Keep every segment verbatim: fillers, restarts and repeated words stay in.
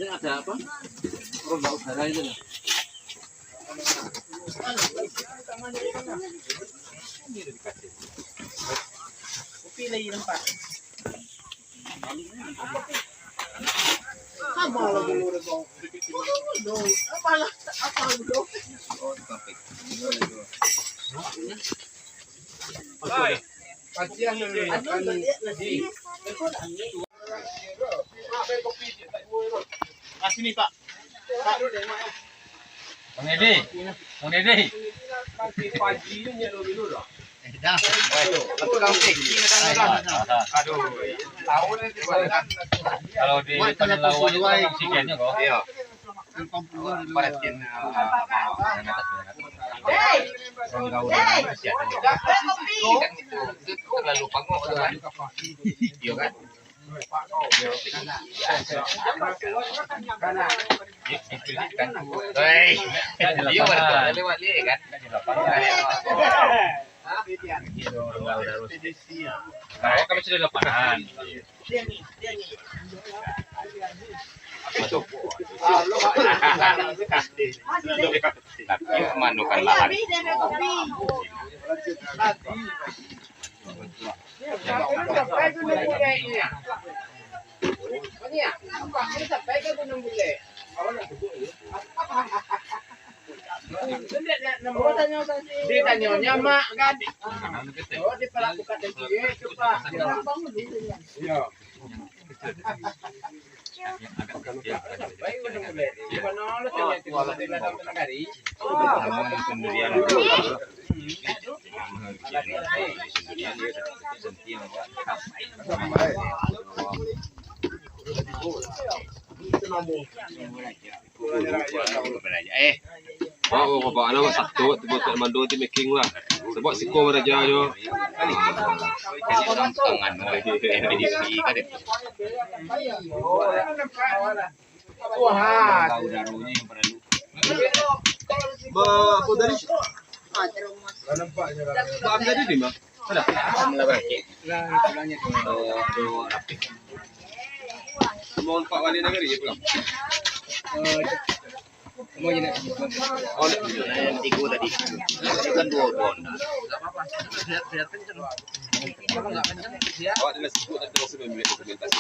Ini ada apa? Ronda udara itu, nah. Kopi lagi nampak. Sama lah dulu, Rebong. Apalah, apa dulu? Hai. Kasihan dulu. Anu, balik lagi. Ah, sini, Pak. Pak. Bang Edi. Bang Edi. Eh, dah. Aduh. Kalau di Lawu aja kurang oksigennya kok. Iya. Perhatian, eh, orang gaul, orang Asia. Terlalu panggung. Iya kan? Hei, dia baru lewat dia kan? Nah, kami sudah lapangan. Tapi memanukan lahan. Ditanyonya mak kan. Oh, diperlakukan dari sini, coba. Iya. Eh, bapak, bapak, anak masak tu, tu buat mando ti making lah. Sebab siko baraja jo. Tangan, ekspedisi kan. Wah. Ba, apa tadi? Ba, apa tadi ni, Bang? Ada. Alhamdulillah, baik. Lah, pulangnya tu. Oh, tu rapi. Semua empat wali nagari je pulang. Oh, itu. Semua je nak. Oh, nak. Nah, yang tiga tadi. Itu kan dua bon. Biar, biar kencang. Kalau nggak kencang, dia. Awak adalah sibuk dan terus membeli dokumentasi.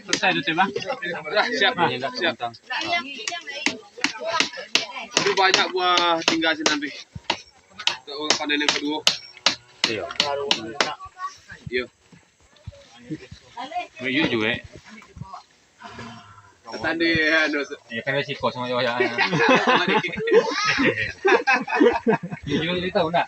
Selesai tu, Bang? Dah, siap, siap. Tapi banyak buah tinggal sinan, Pi. Untuk panen yang kedua. Iya. Iya. Baik juga, eh. Tadi, anu, se- Ya, kan resiko sama juga, ya. Jujur, jadi tahu nggak?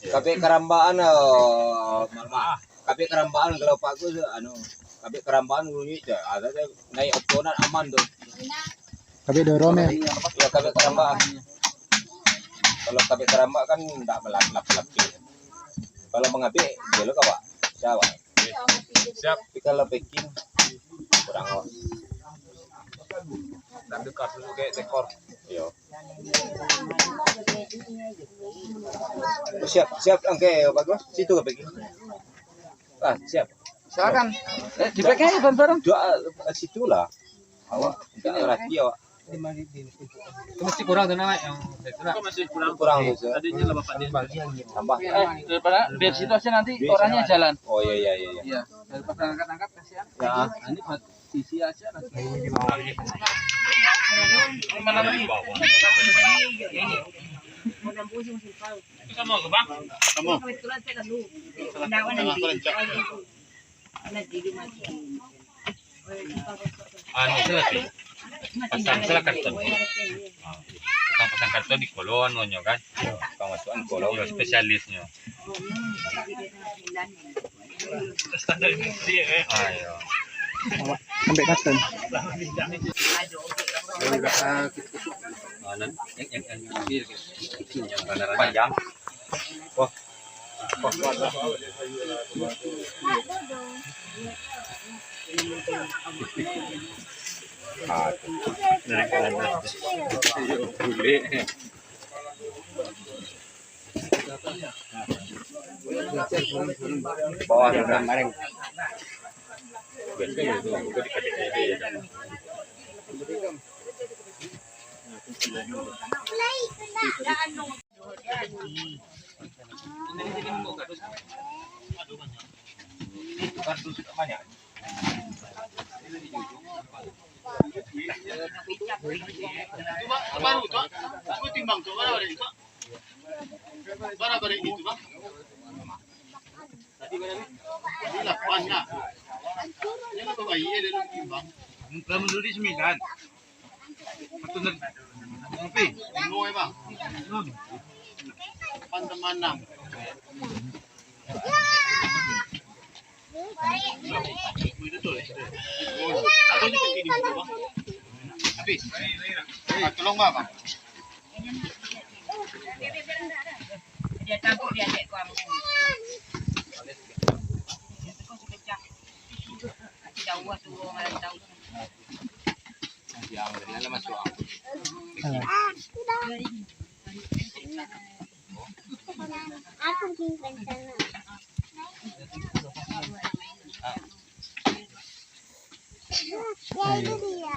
Kabek karambaan, eh, maaf. Kabek karambaan kalau Pak Gus, anu, kabek karambaan bunyi je. Ada, ada naik oktonan aman tu. Kabek dorong, ya? Ya, kabek karambaan. Kalau kabek karambaan kan ndak melap-, lap-, lapih. Kalau mangabek, dia lo ka, Pak. Siapa? Siap. Tapi kalau packing, kurang, Pak. Dan dekat dulu kayak dekor. Iya. Siap, siap, oke, bagus. Situ ka packing. Ah, siap. Silakan. Eh, di belakang ya, bareng-bareng. Doa, eh, situlah. Awak ndak ngerti awak. Itu masih kurang tu, nak, yang itu, nak. Itu masih kurang. Kurang tu, Sir. Tadinya lah Bapak dia. Tambah. Eh, daripada biar situ aja nanti orangnya jalan. Oh, iya, iya, iya, iya. Iya, daripada angkat-angkat, kasihan. Ya. Nah, ini buat isi aja nanti. Mana lagi? Itu sama ke, Bang? Sama. Kebetulan saya lalu. Sama, sama. Nanti di rumah. Anu tu nanti. Pasang salah karton. Ah, tukang pasang karton di kolong anunya kan. Tukang masukan kolong. Iyo, spesialisnyo. Standar dia, eh. Ah, iyo. Awak ambil karton. Ah, nan, yang, yang, yang, yang panjang. Wah. Wah, wah, wah. Ah, tu. Naik ke atas. Iyo, boleh. Bawah tu, kamarin. Itu, Bang, baru tu, Bang. Aku timbang tu, bara barek itu, Bang? Bara barek itu, Bang? Tadi bara barek? Tadi lapan lah. Yang aku bayi ada dalam timbang. Kalau menurut dia sembilan. Betul, betul. Tapi, limo, ya, Bang. Lapan tambah enam. Habis. Ah, tolong, Bang. Dia takut dia cek kuang. Jauh tu orang tahu. Yang dia masuk. Aku pergi rencana. Ya, itu dia.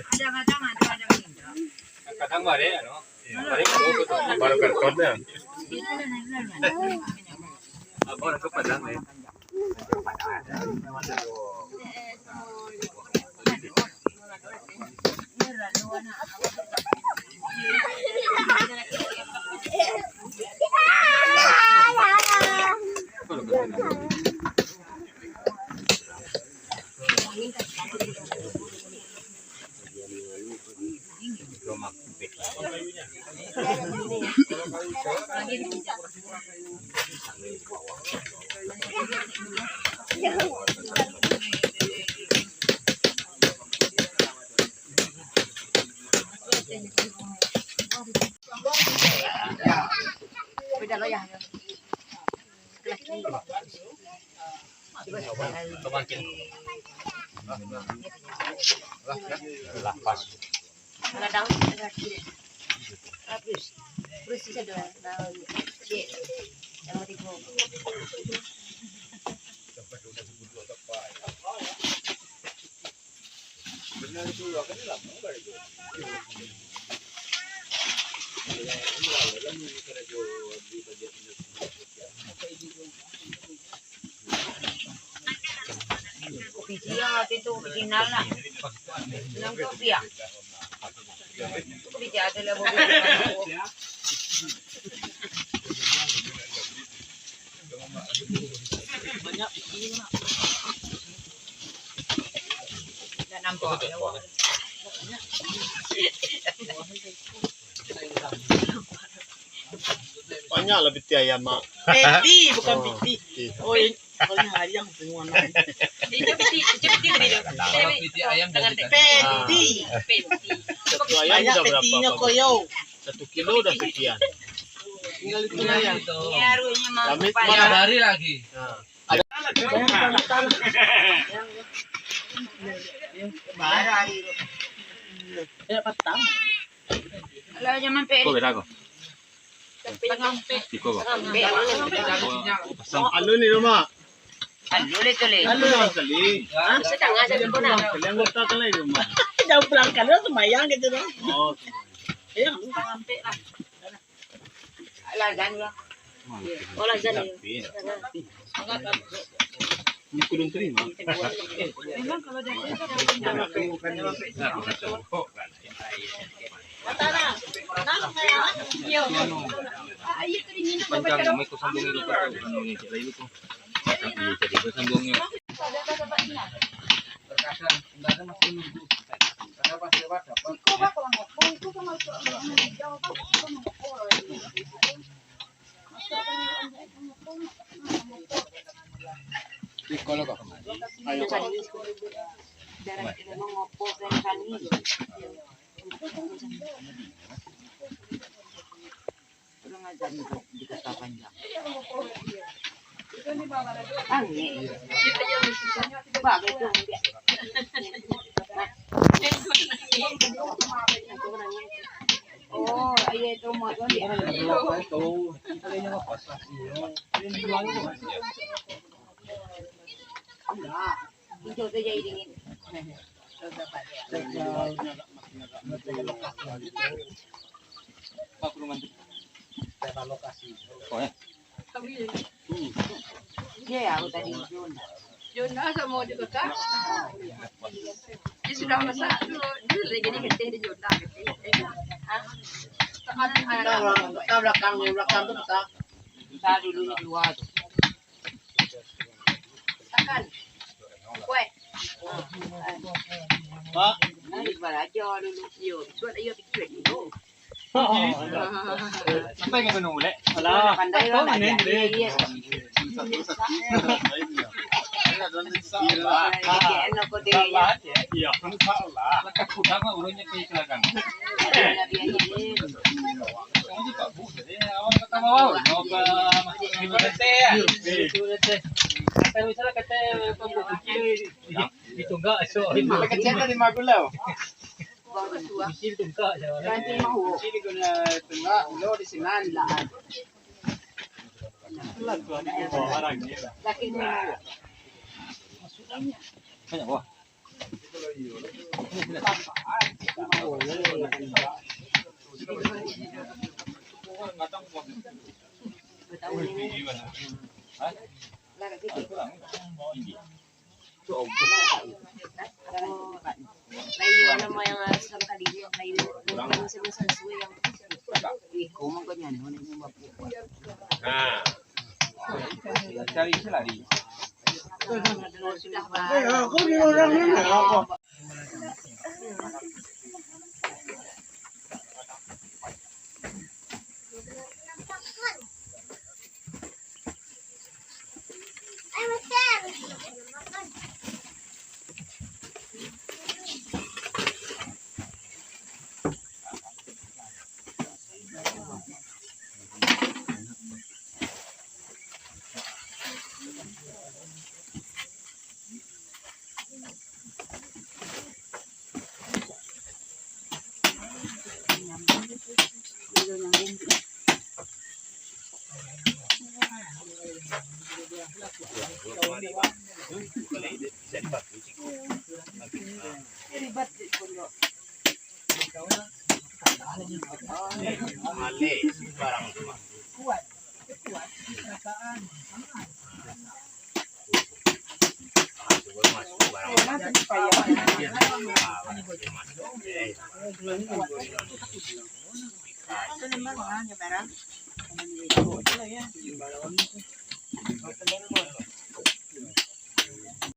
Kadang-kadang ada, ada. Kadang barek, anu. Baru karton ya. Abang ke Padang, eh. Lah, pas. Ladang. Terus. Terus sisa dua. Nah, cek. Yang ketiga. Kopi ciang atau itu original lah. Enam rupiah. Kopi ciang ada lah, bobo. Banyak piti, Mak. Dah nampak. Banyaklah piti ayam, Mak. Peti, bukan piti. Oh, ini. Kalau ayam semua, Mak. Itu piti, itu piti tadi tu. Kalau piti ayam dah kita. Peti. Peti. Satu ayam banyak dah berapa, petinyo, Pak? Koyo. Satu kilo dah petian. Tinggal itu ayam. Ini aruhnya mau. Kami kemana? Tiga hari lagi. Nah. Ada. Kalau zaman P R. Kau beda kau. Iko, Bang. Pasang. Anu ni rumah. Alun, le, tu, le. Alun, le. Setengah saja pun, ah. Kalian anggota kan lagi rumah. Jauh pulang kalian sembahyang gitu, kan. Oh. Iya. Lazan, ya. Oh, lazan, ya. Ini kurang terima. Memang kalau dia Panjang, mau ikut sambung dulu, Pak. Anu, ni, cek lain tu. Iya, jadi ikut sambungnya. Oh, iya, itu mau tuh, ya. Itu tuh jadi dingin. Oh, ya. Iya, aku tadi Jun. Jun sama di kota. Dia sudah masak tu, dia jadi getih di Jun. Hah? Kita belakang, kita belakang, belakang tu kita. Kita dulu di luar tu. Makan. Kuat. Pak. Nah, di baraja dulu. Yo, buat ayo pikir dulu. Sampai ke gunung, Lek? Alah. Pandai lah, pandai. Iya, iya. Iya. Lekas pulang lah, urutnya ke belakang. Iya, iya, iya. Kamu cepat, Bu. Jadi, awak pertama, wow. Nyoba masuk ke P T ya? Iya, P T. Kata misalnya kata pembukti di, di tunggak, so. Kecil tu lima puluh. Kecil tunggak je. Ganti mau. Kecil guna tunggak, lo di sini lah. Lah, tuan, barang ni lah. Laki ni mau. Banyak, wah. Lain nama yang asal tadi, lain nama yang asal yang Nah, cari selari. Sudah, Bang. Eh, aku ni orang ni, aku.